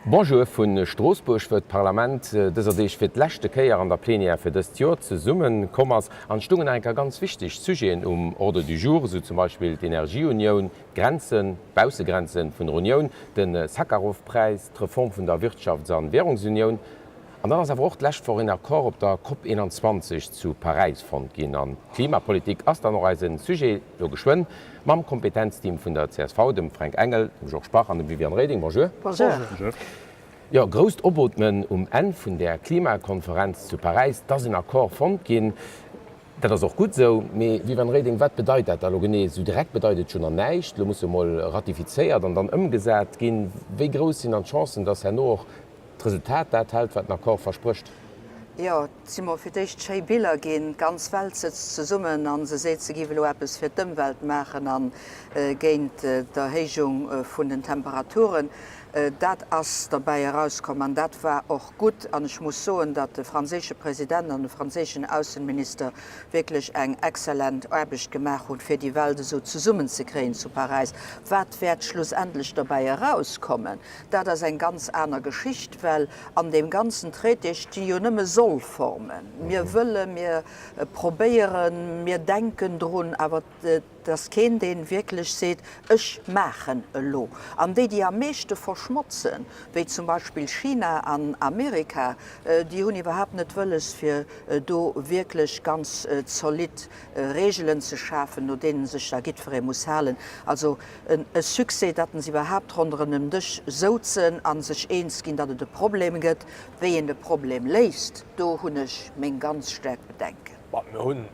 Bonjour, Vu Stroossbuerg, wou d'Parlament dëser Deeg fir d'leschte Kéier an der Plenière fir dëst Joer zesumme komm ass. An et stungen nach eng Kéier ganz wichteg Sujeten um Ordre du jour, esou zum Beispill d'Energieunioun, d'Grenzen, d'Baussegrenze vun der Unioun, de Sakharov-Präis, d'Reform vun der Wirtschafts a Währungsunioun. An dann ass awer och d'lescht Woch een Accord op der Cop 21 zu Paräis fonnt ginn. An d'Klimapolitik ass dann och eise Sujet. Lo geschwënn mam Kompetenzteam vun der csv, dem Fränk Engel, dem Georges Bach an dem Viviane Reding. Bonjour. Bonjour. Jo, grousst Opootmen um Enn vun där Klimakonferenz zu Paräis. Et ass en Accord fonnt ginn. Dat ass och gutt esou. Mee Viviane Reding, wat bedeit dat da lo genee? Esou direkt bedeit et jo nach näischt. Lo muss jo mol ratifizéiert an dann ëmgesat ginn. Wéi grouss sinn dann d'Chancen, datt herno och d'Resultat dat hält, wat den Accord versprécht? Jo, et si mol fir d'éischt schéi Biller ginn. D'ganz Welt sëtzt zesummen a se seet, se géif elo eppes fir d'Ëmwelt maachen a géint d'Erhéijung vun den Temperaturen. Dat ass derbäi erauskomm an dat war och gutt. An ech muss soen, datt de franséische President an de franséischen Aussenminister wierklech eng exzellent Aarbecht gemaach hunn, fir déi Welt esou zesummenzekréien zu Paräis. Wat wäert schlussendlech derbäi erauskommen, Dat ass eng ganz aner Geschicht, well an deem ganzen Traité sti jo nëmme Soll-Formen. Mir wëllen, mir probéieren, mir denken drun, awer et ass keen, dee wierklech seet, Ech maachen elo. An déi, déi am meeschte verschmotzen, wéi zum Beispill China an Amerika, déi hunn iwwerhaapt net wëlles, fir do wierklech ganz zolidd Reegelen ze schafen, no deene sech da jiddweree muss halen. Also e Succès, datt se iwwerhaapt ronderëm en Dësch souzen a sech eens ginn, datt et e Problem gëtt. Wéi een de Problem léist, do hunn ech meng ganz staark Bedenken. Bon, mir hunn,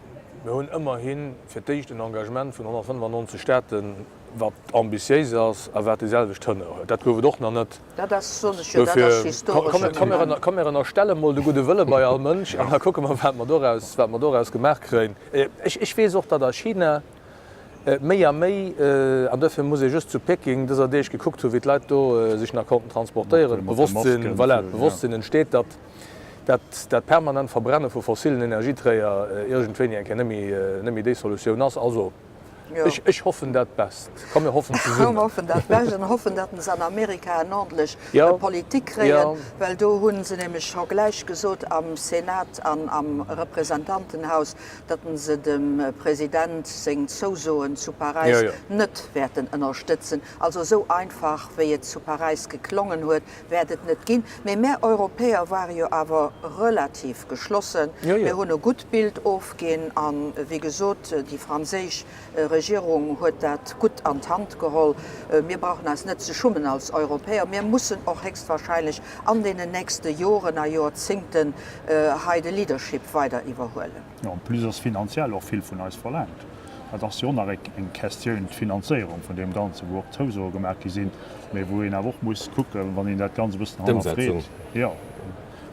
mir hunn ëmmerhi fir d'éischt en Engagement vun 195 Staaten, wat ambitiéis ass a wat déi selwecht Teneur huet. Dat gouf et och nach net. Dat ass, soen ech jo, dat ass historesch. Dofir, komm mir ënnerstelle mol de gudde Wëlle bei all Mënsch an da kucke mer, wat mer doraus, wat mer doraus gemaach kréien. Ech, ech weess och, datt a China méi a méi, an dofir muss ee just zu Peking dëser Deeg gekuckt hunn, wéi d'Leit do sech nach konnten transportéieren, d'Bewosstsinn, voilà, d'Bewosstsinn entsteet, datt dat dat permanent Verbrenne vu fossilen Energieträger iergendwéini eng Kéier net méi, net méi déi Solutioun ass. Also, ech, ech hoffen dat Best. Komm mir hoffen zesummen. Mir hoffen dat Bescht an hoffen, datt se an Amerika en ordentlech Politik kréien, well do hu se nämlech scho gläich gesot am Senat an am Representantenhaus, datt se dem President seng Zousoen zu Paräis net wäerten ënnerstëtzen. Also esou einfach, wéi et zu Paräis geklongen huet, wäert et net ginn. Mee mär Europäer ware jo awer relativ geschlossen. Mir hunn e gutt Bild ofginn a wéi gesot, déi franséisch Regierung huet dat gutt an d'Hand geholl. Mir brauchen eis net ze schummen als Europäer. Mir mussen och héchstwahrscheinlech an deenen nächste Joren a Joerzingten hei de Leadership weider iwwerhuelen. Jo, en plus ass finanziell och vill vun eis verlaangt. Dat ass jo och nach eng Questioun, d'Finanzéierung vun deem Ganzen, wou och Zousoe gemaach gi sinn, mä wou een awer och muss kucken, wann een dat Ganzt e bëssen hannerfreet, jo,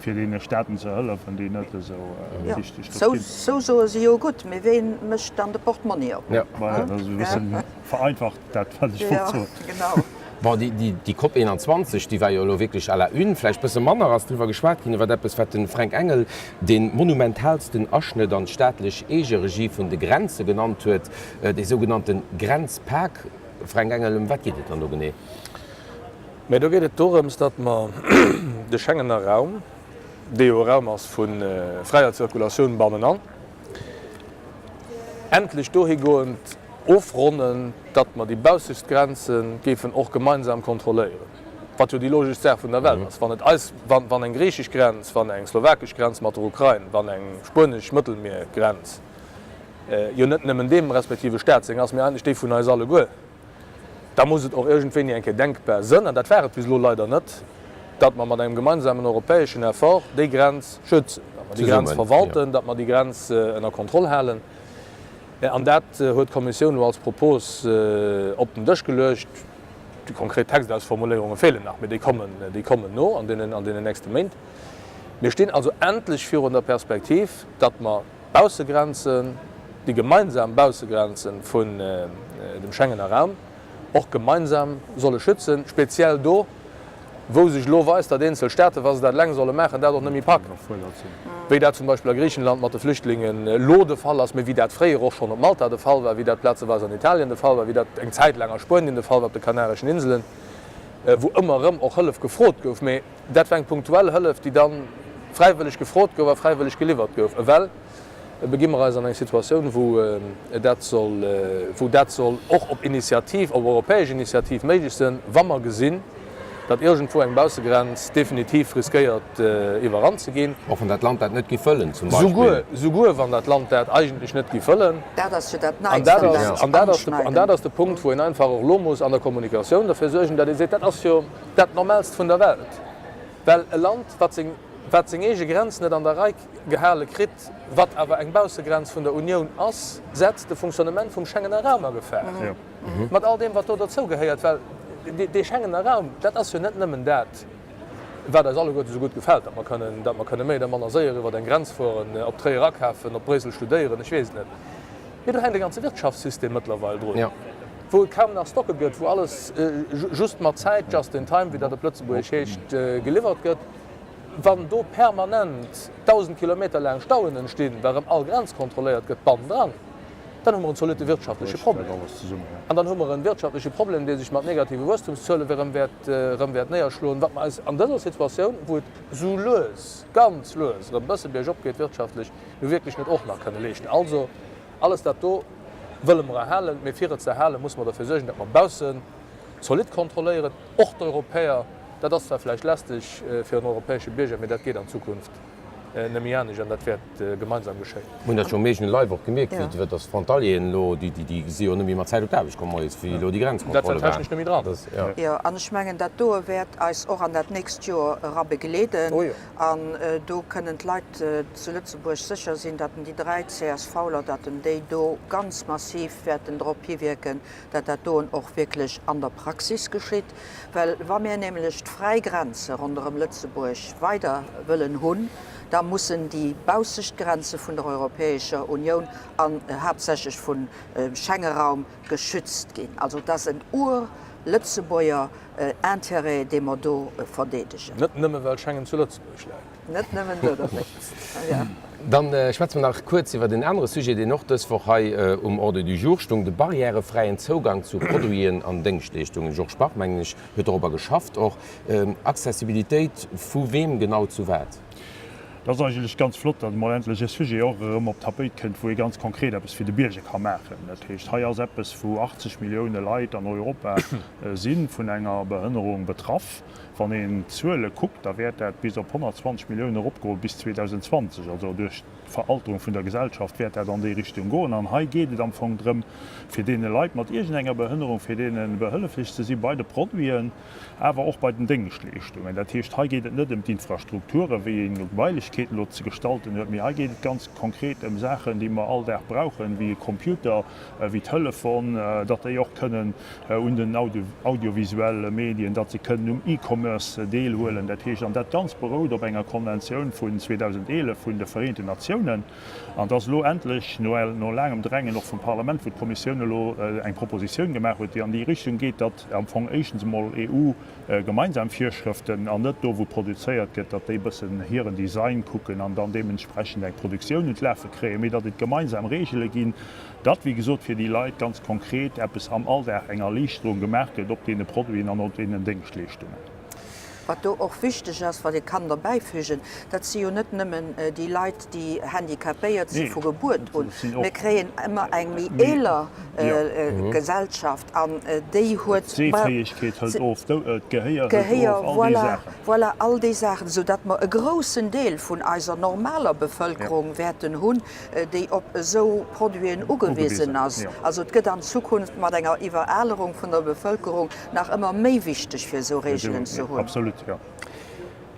fir deene Staaten ze hëllefen, déi net esou richteg drop ginn. Zousoe si jo gutt, mee ween mécht dann de Portmonni op? Voilà, dat ass e bëssen vereinfacht dat, wat ech wollt soen. Jo, genau. Bon, déi Cop 21, déi war jo elo wierklech à la une. Vläicht bësse manner ass driwwer geschwat ginn, iwwer eppes, wat de Fränk Engel dee monumentalsten Aschnëtt an d'staatlech Eegeregie vun de Grenze genannt huet, dee sougenannte Grenzpak. Fränk Engel, ëm wat geet et dann do genee? Mä do geet et dorëms, datt mer de Schengener Raum, dee jo e Raum ass vu fräier Zirkulatioun bannenan, endlech dohigoend ofronnen, datt mer déi baussegst Grenze géifen och gemeinsam kontrolléieren, wat jo déi logeschst Saach vun der Welt ass. Wann et eis, wann eng griichesch Grenz, wann eng slowakesch Grenz mat der Ukrain, wann eng spuenesch Mëttelmiergrenz jo net nëmmen deem respektive Staat seng ass, mee eigentlech déi vun eis alleguer, da muss et och iergendwéini eng Kéier denkbar sënn, an dat war et bis elo leider net, datt mer mat engem gemeinsamen europäeschen Effort déi Grenz schützen, datt mer déi Grenz verwalten, datt mer déi Grenz ënner Kontroll halen. An dat huet d'Kommissioun elo als Propos op den Dësch geluecht. Déi konkret Textausformuléierunge feelen nach, mee déi kommen, déi kommen no an deenen, an deenen nächste Méint. Mir stinn also endlech virun der Perspektiv, datt mer d'Baussegrenzen, déi gemeinsam Baussegrenze vun dem Schengener Raum och gemeinsam solle schützen, speziell do, wou sech elo weist, datt eenzel Staaten, wa se dat eleng solle maachen, dat och net méi packen, wéi dat zum Beispill a Griichenland mat de Flüchtlingen elo de Fall ass, mee wéi dat fréier och schonn op Malta de Fall war, wéi dat plazeweis an Italien de Fall war, wéi dat eng Zäit laang a Spuenien de Fall war, op de Kanareschen Inselen. wou ëmmer erëm och Hëllef gefrot gouf, mee dat war eng punktuell Hëllef, déi da fräiwëlleg gefrot gouf a fräiwëlleg geliwwert gouf. Ewell begi mer eis an eng Situatioun, wou dat soll, wou dat soll och op Initiativ, op europäesch Initiativ méiglech sinn, wa mer gesinn, datt iergendwou eng Baussegrenz definitiv riskéiert iwwerrannt ze ginn. Och wann dat Land dat net giff wëllen, zum Beispill. Souguer, souguer wann dat Land dat eigentlech net giff wëllen. Dat ass jo dat Neist an dat An dat ass de, an dat ass de Punkt, wou een einfach och elo muss an der Kommunikatioun derfir suergen, datt ee seet, dat ass jo dat Normaalst vun der Welt. Well e Land, wat seng, wat seng eege Grenz net an der Rei gehale kritt, wat awer eng Baussegrenz vun der Unioun ass, setzt de Fonctionnement vum Schengener Raum a Gefahr. Mat all deem, wat do dozou gehéiert, well dee Schengener Raum, dat ass jo net nëmmen dat, wat eis alleguerte esou gutt gefält, datt mer kënnen, datt mer kënne méi oder manner séier iwwer eng Grenz fueren, op Tréier akafen, op Bréissel studéieren, ech weess et net. Mee do hänkt e ganze Wirtschaftssystem mëttlerweil drun, wou et kaum nach Stocke gëtt, wou alles just mat Zäit, just in time, wéi dat op Lëtzebuergesch heescht, geliwwert gëtt. Wann do permanent 1.000 Kilometer laang Stauen entstinn, well erëm all Grenz kontrolléiert gëtt bannendran, Dann hu mer en zolitte wirtschaftleche Problem. An dann hu mer e wirtschaftleche Problem, dee sech mat negative Wuesstumszuele erëm wäert, erëm wäert néierschloen, wat mer eis an dëser Situatioun, wou et esou lues, ganz lues erëm e bësse biergop geet wirtschaftlech, nu wierklech net och nach kënne leeschten. Also, alles dat do wëlle mer erhalen, mee fir et ze erhalen, musse mer derfir suergen, datt mer baussen zolidd kontrolléieren, och d'Europäer. Dat ass zwar vläicht lästeg fir en europäesche Bierger, mee dat geet an Zukunft. Net méi anescht an dat wäert gemeinsam geschéien. Mir hunn dat jo um eegene Leif och gemierkt, wéi dass d'Frontalieren elo, déi si jo net méi mat Zäit op d'Aarbecht komm moies, wéi elo déi Grenzkontrolle waren. Dat war technesch net méi dran. Jo, an ech mengen, dat doe wäert eis och an dat nächst Joer era begleeden. An do kënnen d'Leit zu Lëtzebuerg sécher sinn, datt déi 3 CSVler, datt déi do ganz massiv wäerten drop hiwierken, datt dat doen och wierklech an der Praxis geschitt. Well wa mir nämlech d'fräi Grenze ronderëm Lëtzebuerg weider wëllen hunn, da mussen déi baussecht Grenze vun der Europäescher Unioun an haaptsächlech vum Schengeraum geschützt ginn. Also et ass en ur-Lëtzebuerger Intérêt, dee mer do verdeedegen. Net nëmme well Schengen zu Lëtzebuerg läit. Net nëmmen do dowéinst, jo. Dann schwätze mer nach kuerz iwwert en anere Sujet, deen och dës Woch hei um Ordre du jour stung, de barrièrefräien Zougang zu Produiten an Déngschtleeschtungen. Georges Bach, mengen ech, huet dorobber geschafft och. Accessibilitéit, vu weem genau zu wat? Et ass eigentlech ganz flott, datt emol endlech e Sujet och erëm op d'Tapéit kënnt, wou ee ganz konkret eppes fir de Bierger ka maachen. Dat heescht, hei ass eppes, wou 80 Millioune Leit an Europa si vun enger Behënnerung betraff. Wann een d'Zuele kuckt, da wäert dat bis op 120 Milliounen eropgoe bis 2020. Also duerch d'Veralterung vun der Gesellschaft wäert dat an déi Richtung goen. An hei geet et am Fong drëm, fir deene Leit mat iergendenger Behënnerung, fir deene behëlleflech ze si bei de Produiten, awer och bei den Déngschtleeschtungen. Dat heescht, hei geet et net ëm d'Infrastrukturen, wéi een Gebailechkeeten elo ze gestalten huet, mee hei geet et ganz konkret ëm Saachen, déi mer all Dag brauchen, wéi e Computer, wéi Telefon, datt déi och kënnen un den audiovisuelle Medien, datt se kënnen um E-Commerce deelhuelen. Dat heescht, an dat Ganzt berout op enger Konventioun vun 2011 vun de Vereenten Natiounen. An et ass elo endlech, no laangem Drängen och vum Parlament, wou d'Kommissioun elo eng Propositioun gemaach huet, déi an déi Richtung geet, datt am Fong éischtens emol EU gemeinsam Virschrëften an net do wou produzéiert gëtt, datt déi bëssen hiren Design kucken an dann deementsprechend eng Produktioun un d'Lafe kréien, mee datt et gemeinsam Regele ginn, datt wéi gesot fir déi Leit ganz konkret eppes am Alldag, eng Erliichterung gemaach gëtt op deene Produiten an op deenen Déngschtleeschtungen. Wat do och wichteg ass, wat ee kann derbäifügen, dat si jo net nëmmen déi Leit, déi handicapéiert si vu Gebuert un. Mir kréien ëmmer eng méi eeler Gesellschaft an déi huet. D'Sehfäegkeet hëlt of, d'Gehéier hëlt of, all déi Saachen. Voilà, all déi Saachen, soudatt mer e groussen Deel vun eiser normaler Bevëlkerung wäerten hunn, déi op esou Produiten ugewisen ass. Also et gëtt an Zukunft mat enger Iwweralerung vun der Bevëlkerung nach ëmmer méi wichteg, fir esou Regeln ze hunn. Absolut, jo.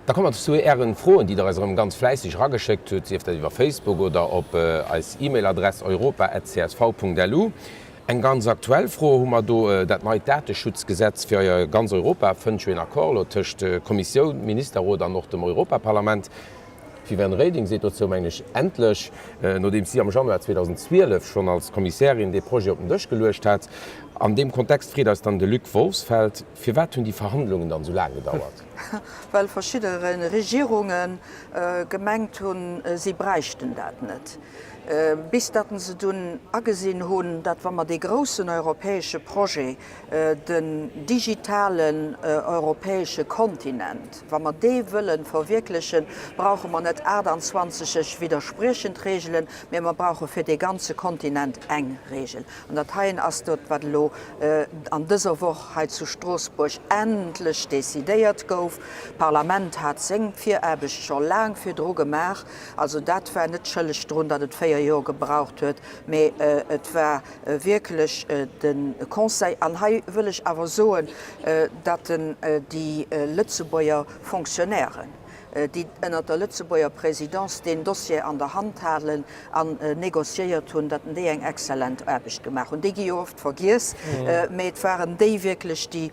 Da komme mer zu Ären Froen, déi Der eis erëm ganz fläisseg erageschéckt hutt, sief dat iwwer Facebook oder op eis E-Mail-Adress europa@csv.lu. Eng ganz aktuell Fro hu mer do, Dat neit Dateschutzgesetz fir ganz Europa fënnt jo een Accord elo tëscht Kommissioun, Ministerrot an och dem Europaparlament. D'Viviane Reding seet dozou, mengen ech, endlech, nodeems si am Januar 2012 schonn als Kommissärin dee Projet op den Dësch geluecht hat. An deem Kontext freet eis dann de Luc Wolfsfeld, Firwat hunn déi Verhandlungen dann esou laang gedauert? Well verschidde Regierunge gemengt hunn, si bräichten dat net. Bis datt se dunn agesinn hunn, datt wa mer dee groussen europäesche Projet, den digitalen europäesche Kontinent, wa mer dee wëlle verwierklechen, brauche mer net 28 sech widderspriechend Regelen, mä mer brauche fir dee ganze Kontinent eng Regel. An dat heien ass dat, wat elo an dëser Woch hei zu Stroossbuerg endlech decidéiert gouf. D'Parlament hat seng Viraarbecht scho laang virdru gemaach. Also dat war net schëlleg drun, datt et 4 Joer gebraucht huet, mee et war wierklech de Conseil. An hei wëll ech awer soen, datt déi Lëtzebuerger Fonctionnairen, déi ënnert der Lëtzebuerger Présidence deen Dossier an der Hand halen an négociéiert hunn, datt déi eng exzellent Aarbecht gemaach hunn. Déi gi jo oft vergiess, mee et waren déi wierklech, déi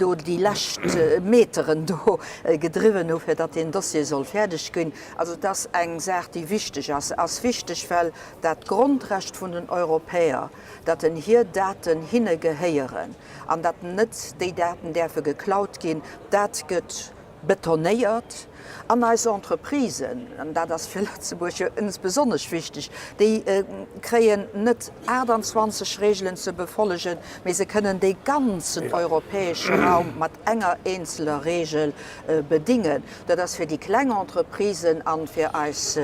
do déi lescht Meteren do gedriwwen hu fir datt deen Dossier soll fäerdeg ginn. Also et ass eng Saach, déi wichteg ass. Se ass wichteg, well dat Grondrecht vun den Europäer, datt en hir Daten hinne gehéieren an datt net déi Daten däerfe geklaut ginn, dat gëtt betonéiert. An eis Entreprisen, an dat ass fir Lëtzebuerg jo insbesonnesch wichteg, déi kréien net 28 Regelen ze befollegen, mee se kënnen dee ganzen europäesche Raum mat enger eenzeler Regel bedingen. Dat ass fir déi kleng Entreprisen an fir eis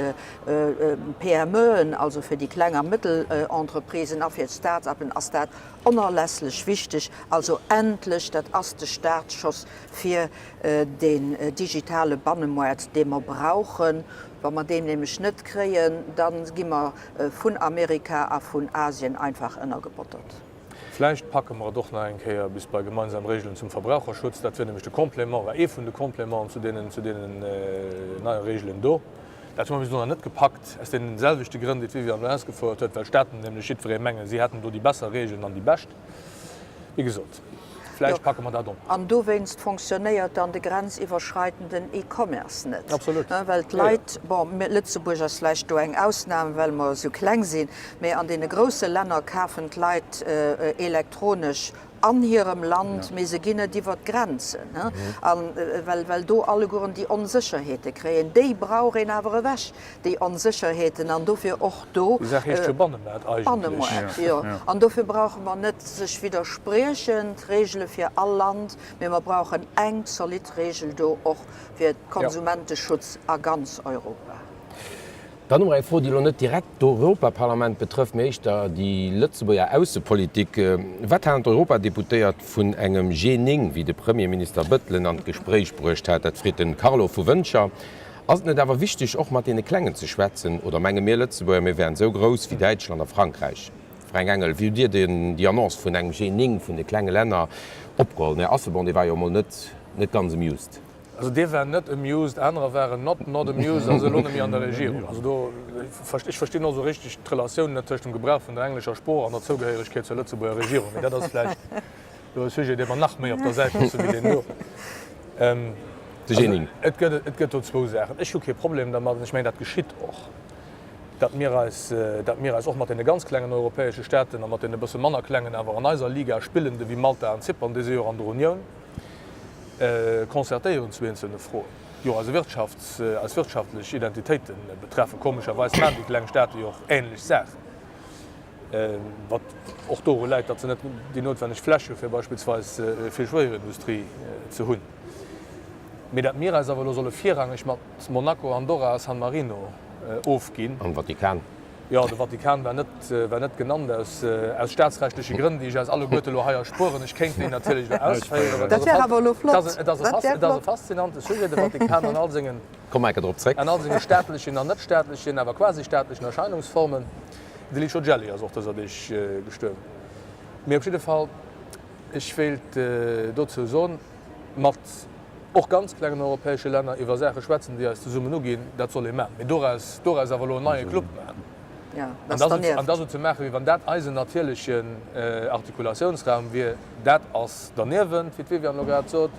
PMEen, also fir déi kleng a mëttel Entreprisen a fir d'Start-upen ass dat onerlässlech wichteg. Also endlech, dat ass de Startschoss fir deen digitale Bannemoart, dee mer brauchen. Wa mer deen nämlech net kréien, da gi mer vun Amerika a vun Asien einfach ënnergebottert. Vläicht packe mer et och nach eng Kéier bis bei gemeinsam Regeln zum Verbraucherschutz. Dat wier nämlech de Complément oder ee vun de Complémenten zu deenen, zu deenen neie Regeln do. Dat hu mer bis elo nach net gepackt, aus deenen selwechte Grënn, déi d'Viviane elo ausgefouert huet, well d'Staaten nämlech jiddweree mengen, si hätten do déi besser Regeln an déi bescht. Wéi gesot, vläicht packe mer dat och nach. An dowéinst fonctionnéiert dann de grenziwwerschreitenden E-Commerce net. Absolut. Well d'Leit, bon, Lëtzebuerg ass vläicht do eng Ausnam, well mer esou kleng sinn, mee an deene grousse Länner kafen d'Leit elektronesch an hirem Land, mee se ginn net iwwert d'Grenzen, a well, well do allegueren déi Onsécherheete kréien. Déi brauch een awer ewech, déi Onsécherheeten, an dofir och do. Déi Saach heescht jo Bannemaart eigentlech. Bannemaart, jo. An dofir brauche mer net sech widderspriechend Regele fir all Land, mee mer brauchen eng zolidd Regel do och fir Konsumenteschutz a ganz Europa. Dann hu mer eng Fro, déi elo net direkt d'Europaparlament betrëfft, mee éischter déi Lëtzebuerger Aussepolitik. Wat halen d'Europadeputéiert vun engem G9, wéi de Premierminister Bëttelen an d'Gespréich bruecht hat? Dat freet de Carlo vu Wëntger. Ass et net awer wichteg, och mat deene Klengen ze schwätzen? Oder menge mir Lëtzebuerger, mir wären esou grouss wéi Däitschland a Frankräich? Fränk Engel, wéi hutt Dir déi Annonce vun engem G9 vun de klenge Länner opgeholl? Den Här Asselborn, dee war jo emol net net ganz amused. Also dee war net amused, anerer waren not not amused, ass elo net méi an der Regierung. Also do, ech verstinn och esou richteg d'Relatioun net tëscht dem Gebrauch vun der englescher Sprooch an der Zougehéieregkeet zur Lëtzebuerger Regierung. Mee dat ass vläicht elo e Sujet, dee mer nach méi op der Säit loosse wéi deen do. De G9. Et gëtt, et gëtt do zwou Saachen. Ech hu kee Problem dermat, an ech mengen, dat geschitt och, datt mir eis, datt mir eis och mat deene ganz klengen europäesche Staaten a mat deene bësse manner klengen, awer an eiser Liga spillende wéi Malta an Zypern, déi si jo och an der Unioun, concertéieren zu eenzelne Froen, déi och eise Wirtschafts-, eis wirtschaftlech Identitéite betreffen. Komescherweis maachen déi kleng Staate jo och ähnlech Saachen, wat och doru läit, datt se net déi noutwenneg Fläch hu fir beispillsweis vill Schwéierindustrie ze hunn. Mee datt mir eis awer elo solle virrangeg mat Monaco, Andorra a San Marino ofginn. Am Vatikan. Jo, de Vatikan war net, war net genannt, aus, aus staatsrechtleche Grënn, déi ech eis alleguerte elo hei erspueren. Ech kéint déi natierlech elo ausféieren, well Dat wär awer elo flott. Et ass e, et ass e faszinante Sujet, de Vatikan an all sengen, Komme enke drop zréck. an all senge staatlechen an net-staatlechen, awer quasi-staatlechen Erscheinungsformen. De Licio Gelli ass och dëser Deeg gestuerwen. Mee op jidde Fall, ech wéilt dozou soen, mat och ganz klengen europäesche Länner iwwer Saache schwätzen, déi eis zesummen uginn, dat soll ee maachen. Mee doraus, doraus awer elo en neie Club maachen an dat esou, an dat esou ze maachen, wéi wann dat eisen natierlechen Artikulatiounsraum wier, dat ass derniewent, wéi d'Viviane elo grad sot,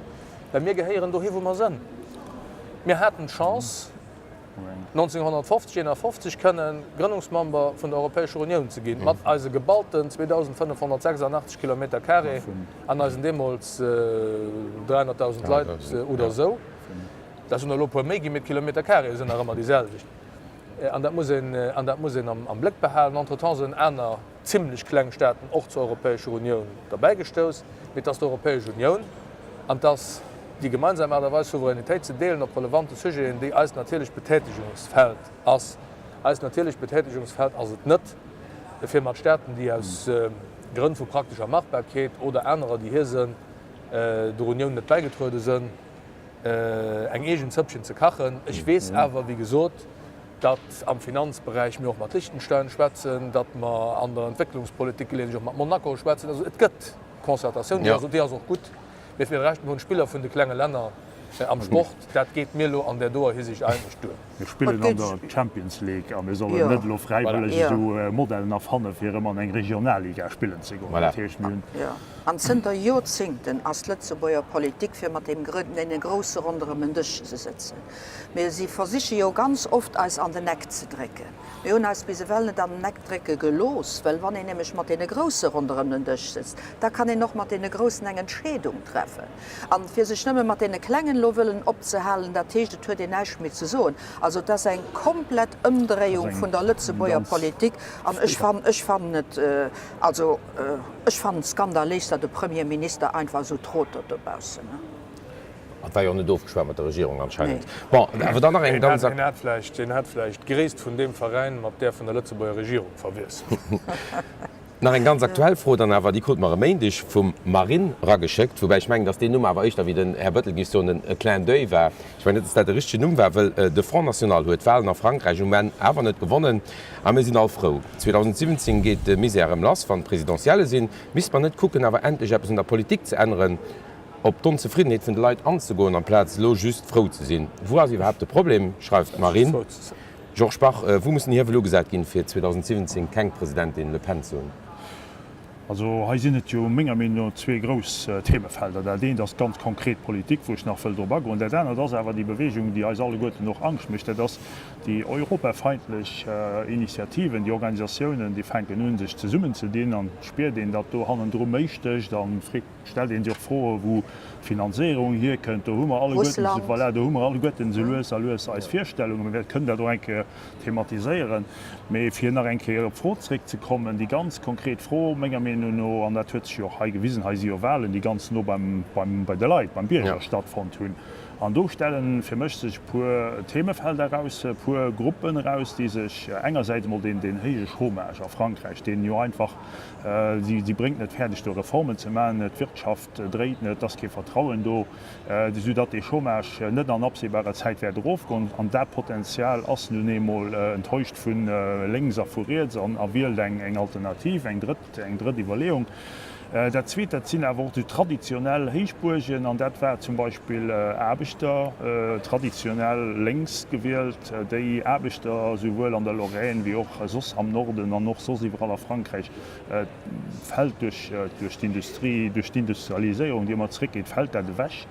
well mir gehéieren dohi wou mer sënn. Mir haten d'Chance, 1950, 51 kënnen Grënnungsmember vun der Europäescher Unioun ze ginn, mat eise geballten 2.586 Kilometer carré an eisen deemools 300.000 Leit oder esou. Dat sinn elo e puer méi ginn, mee d'Kilometer carré sinn nach ëmmer déi selwecht. An dat muss een, an dat muss een am Bléck behalen. Entretemps sinn aner zimlech kleng Staaten och zur Europäescher Unioun derbäigestouss. Mee et ass d'Europäesch Unioun an et ass déi gemeinsam Aart a Weis, Souveränitéit ze deelen op relevante Sujeten, déi eist natierlecht Betätegungsfeld ass. Eist natierlecht Betätegungsfeld ass et net, fir mat Staaten, déi aus Grënn vu praktescher Machbarkeet oder anerer, déi hir sënn, der Unioun net bäigetruede sënn, eng eegen Zëppchen ze kachen. Ech weess awer, wéi gesot, datt am Finanzberäich mir och mat Liechtenstein schwätzen, datt mer an der Entwécklungspolitik geleeëntlech och mat Monaco schwätzen. Also et gëtt Concertatioun, déi ass och gutt. Mee fir de Rescht, mir hunn d'Spiller vun de klenge Länner am Sport, dat geet mir elo an där doer Hisiicht eigentlech duer. Mir spillen an der Champions League a mir sollen net elo fräiwëlleg esou Modellen erfanne fir erëm an eng Regionalliga spillen ze goen. Dat heescht, mir hunn. An zënter Joerzingten ass d'Lëtzebuerger Politik fir mat deene Grousse ronderëm en Dësch ze sëtzen. Mee si versiche jo ganz oft eis an den Eck ze drécken. Mir hunn eis bis ewell net an den Eck drécke gelooss, well wann een nämlech mat deene Grousse ronderëm den Dësch sëtzt, da kann een och mat deene Groussen eng Entscheedung treffen. An fir sech nëmme mat deene Klengen elo wëllen opzehalen, dat heescht, et huet een näischt méi ze soen. Also et ass eng komplett Ëmdréiung vun der Lëtzebuerger Politik an ech fannen, ech fannen et, also ech fannen et skandaléis, datt e Premierminister einfach esou trotert dobaussen. Et war jo och net ofgeschwat mat der Regierung anscheinend. Bon, awer dann nach eng ganz. Hien hat vläicht, hien hat vläicht d'Gréisst vun deem Veräin mat där vun der Lëtzebuerger Regierung verwiesselt. Nach eng ganz aktuell Fro dann awer, déi krute mer e Méindeg vum Marine erageschéckt, woubäi ech mengen, datt deen Numm awer éischter, wéi den Här Bettel géif soen, e Clin d'oeil war. Ech mengen net, datt dat de richtegen Numm war, wëll de Front National huet d'Wahlen a Frankräich um Enn awer net gewonnen. A mir sinn all frou. 2017 geet de Misär erëm lass, wann d'Presidentielle sinn. Misst mer net kucken, awer endlech eppes un der Politik ze änneren, op d'Onzefriddenheet vun de Leit anzegoen, amplaz elo just frou ze sinn? Wou ass iwwerhaapt de Problem, schreift d'Marine. Georges Bach, Wou muss den Hiewel ugesat ginn, fir 2017 keng Presidentin Le Pen ze hunn? Also hei sinn et jo menger Meenung no zwee grouss Themefelder. Dat eent ass ganz konkret Politik, wou ech nach wëll drop agoen. Dat anert ass awer déi Bewegung, déi eis alleguerten och Angscht mécht, dat ass déi europafeindlech Initiativen, déi Organisatiounen, déi fänken un sech zesummenzedinn an et spiert een, datt do hannendru méi stécht an freet, stellt ee sech och Froen, wou d'Finanzéierung hierkënnt. Do hu mer alleguerten, voilà, do hu mer alleguerten esou lues a lues eis Virstellungen. Mir kënnen dat och eng Kéier thematiséieren. Mee fir nach eng Kéier op d'Fro zréckzekommen, déi ganz konkret Fro, menger Meenung no, an dat huet sech jo och hei gewisen, hei si jo Wahlen, déi ganz no beim, beim, bei de Leit, beim Bierger stattfonnt hunn. An do stelle fir mech sech e puer Themefelder eraus, e puer Gruppen eraus, déi sech engersäits emol deen, deen héije Chômage a Frankräich, deen jo einfach, Si bréngt net fäerdeg do Reformen ze maachen, d'Wirtschaft dréit net, et ass kee Vertrauen do, esou datt dee Chômage net an absehbarer Zäit wäert erofgoen. An dat Potenzial ass nun eemol enttäuscht vu lénks a vu riets an a wielt eng Alternativ, eng drëtt, eng drëtt Iwwerleeung. Dat Zweet, dat sinn awer och déi traditionell Héichbuergen, an dat war zum Beispill Aarbechter, traditionell lénks gewielt, déi Aarbechter souwuel an der Lorraine wéi och soss am Norden an och soss iwwerall a Frankräich, fält duerch d'Industrie, duerch d'Industrialiséierung, déi ëmmer zréckgeet, fält dat ewech.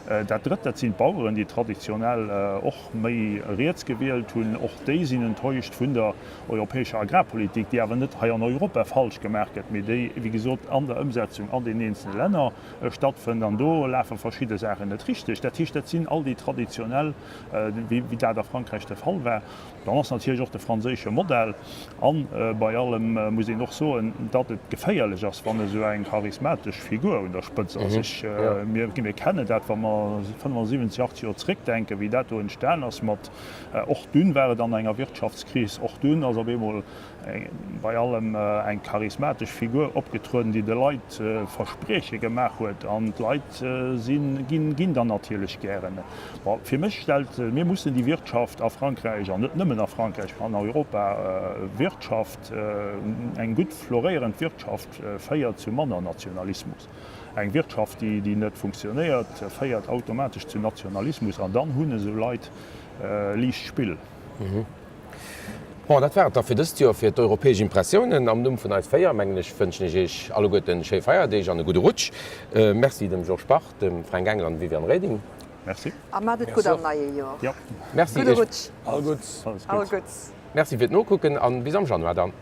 Dat Drëtt, dat sinn d'Baueren, déi traditionell och méi riets gewielt hunn. Och déi sinn enttäuscht vun der europäescher Agrarpolitik, déi awer net hei an Europa falsch gemaach gëtt, mee déi, wéi gesot, an der Ëmsetzung an den eenzele Länner stattfënnt. An do lafe verschidde Saachen net richteg. Dat heescht, dat sinn all déi traditionell, wéi dat a Frankräich de Fall war. Dann ass natierlech och de franséische Modell. A bei allem muss een och soen, datt et geféierlech ass, wann esou eng charismatesch Figur un der Spëtz ass. Ech, mir, mir kennen dat, wa mer 75, 80 Joer zréckdenken, wéi dat do entstan ass mat, och dunn war et an enger Wirtschaftskris, och dunn ass op eemol bei allem eng charismatesch Figur opgetrueden, déi de Leit Versprieche gemaach huet, an d'Leit sinn, ginn, ginn dann natierlech gären. Bon, fir mech stellt, mir mussen déi Wirtschaft a Frankräich, an net nëmmen a Frankräich, mä an Europa, Wirtschaft, eng gutt floréierend Wirtschaft féiert zu manner Nationalismus. Eng Wirtschaft, déi, déi net funktionéiert, féiert automatesch zu Nationalismus, an dann hunn esou Leit liicht Spill. Bon, dat war et da fir dëst Joer fir d'Europäesch Impressiounen. Am Numm vun eis 4, mengen ech, wënschen ech Iech alleguerten schéi Feierdeeg an e gudde Rutsch. Merci dem Georges Bach, dem Fränk Engel an dem Viviane Reding. Merci. A maacht et gutt am neie Joer. Merci Gudde Iech. Rutsch. All Gutts. All Gutts. Merci fir d'Nokucken an bis am Januar dann.